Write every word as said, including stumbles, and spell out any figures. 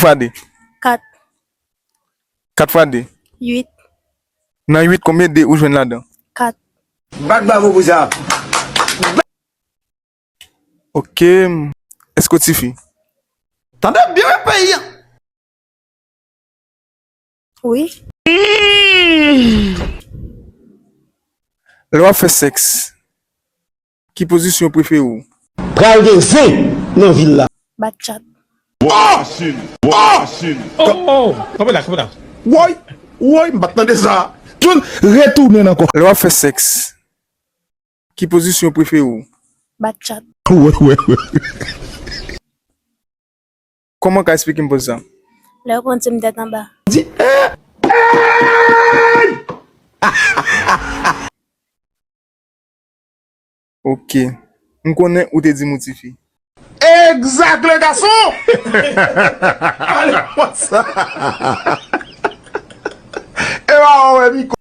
Fwa de. Kat. Kat fwa de. Uit. Nan uit, konbyen de ou jwenn ladan? Kat. Bat bravo pou sa. Ok. Èske w tifi? Tande byen wi peyi a. Wi. Lè w ap fè sèks, ki pozisyon prefere w? Pral gen zen nan vil la. Bat chat. Woy, woy, m pa t tande sa. Tchoul, retounen ankò. Lè w ap fè sèks, ki pozisyon prefere w? Bat chat. Woy, woy, woy. Kòman w ka esplike m poz sa? Lè yo konn se m tèt anba. Di, eh, eh! Ok. M konnen ou te di m ou tifi. Exact, le garçon! Ale, what's up? E pa wè, Miko.